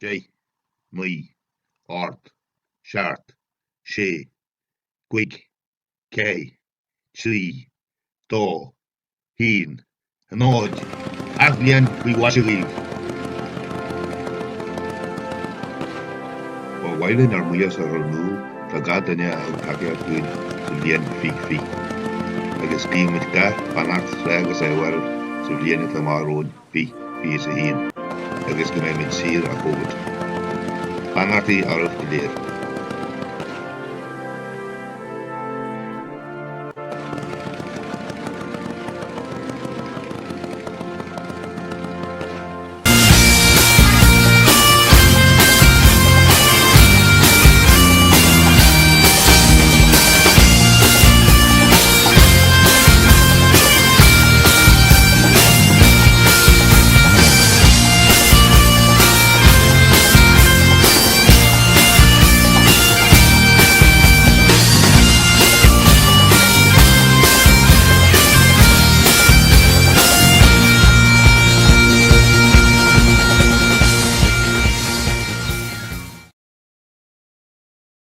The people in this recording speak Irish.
10, 9, 8, 7, 6, 5, 4, 3, 2, 1, 0, Athbhliain faoi mhaise dhaoibh! Ba mhaith linn ár mbuíochas a chur in iúl do gach duine a thug tacaíocht dúinn sa bhliain 2020, agus guímid gach beannacht, sláinte agus ádh sa bhliain atá amach romhainn, 2021, agus go mbeimid saor ó Covid. Beannachtaí oraibh go léir.